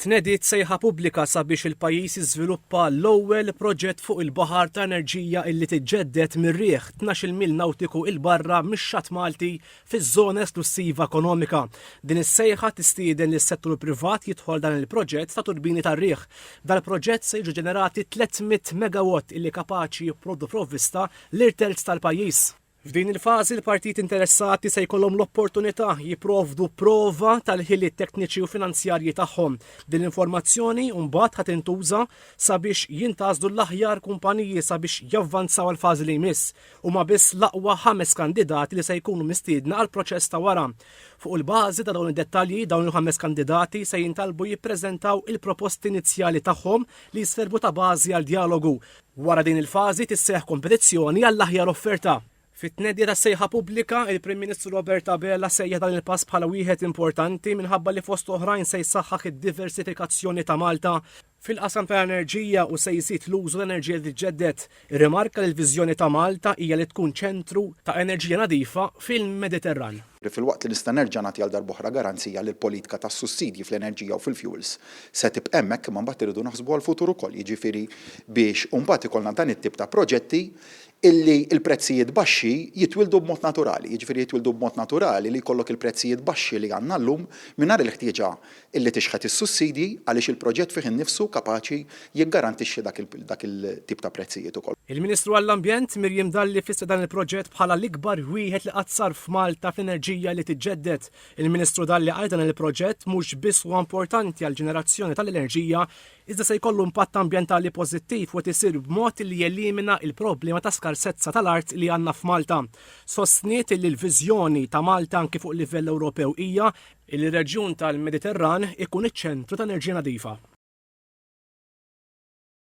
Tnediet sejħa pubblika sabiex il-pajjiż jiżviluppa l-ewwel proġett fuq il-baħar ta' enerġija illi tiġġedded mir-riħ 12-il mil nawtiku 'il barra mix-xatt Malti fiż-Żona Esklussiva Ekonomika. Din is-sejħa tistieden lis-settur privat jidħol dan il-proġett ta' turbini tar-riħ. Dal-proġett se jiġu ġenerati 300 megawatt illi kapaċi jipprovdu provvista lil terz tal-pajjiż. F'din il-fażi l-partijiet interessati se jkollhom l-opportunità jipprovdu prova tal-ħiliet tekniċi u finanzjarji tagħhom. Din l-informazzjoni mbagħad ħa tintuża sabiex jintgħażlu l-aħjar kumpaniji sabiex javvanzaw għall-fażi li jmiss. Huma biss l-aqwa ħames kandidati li se jkunu mistiedna għall-proċess ta' wara. Fuq il-bażi ta' dawn id-dettalji, dawn il-ħames kandidati se jintalbu jippreżentaw il-proposti inizjali tagħhom li jservu ta' bażi għal djalogu. Wara din il-fażi tisseħħ kompetizzjoni għall-aħjar offerta. Fit-tnedija tas-sejħa pubblika, il-Prim Ministru Robert Abela sejjaħ dan il-pass bħala wieħed importanti minħabba li fost oħrajn se jsaħħaħ id-diversifikazzjoni ta' Malta fil-qasam tal-enerġija u se jżid l-użu ta' enerġija li tiġġedded. Irrimarka li l-viżjoni ta' Malta hija li tkun ċentru ta' enerġija nadifa fil-Mediterran. Filwaqt li nista' nerġa' nagħti għal darb'oħra garanzija li l-politika tas-sussidji fl-enerġija u fil-fuels se tibqa' hemmhekk imma mbagħad irridu naħsbu għall-futur ukoll, jiġifieri biex mbagħad ikollna dan it-tip ta' proġetti illi l-prezzijiet baxxi jitwieldu b'mod naturali, jiġifieri jitwieldu b'mod naturali li jkollok il-prezzijiet baxxi li għandna llum mingħajr il-ħtieġa illi tixħet is-sussidji għaliex il-proġett fih innifsu kapaċi jiggarantixxi dak il-tip ta' prezzijiet ukoll. Il-Ministru għall-Ambjent, Miriam Dalli fissret dan il-proġett bħala l-ikbar wieħed li qatt sar f'Malta fl-enerġija li tiġġedded. Il-Ministru Dalli qalet dan il-proġett mhux biss huwa importanti għall-ġenerazzjoni tal-enerġija iżda se jkollu impatt ambjentali pożittiv u qed isir b'mod li jelimina l-problema ta' skarsezza tal-art li għandna f'Malta. Sostniet li l-viżjoni ta' Malta anki fuq livell Ewropew hija li r-reġjun tal-Mediterran ikun iċ-ċentru ta' enerġija nadifa.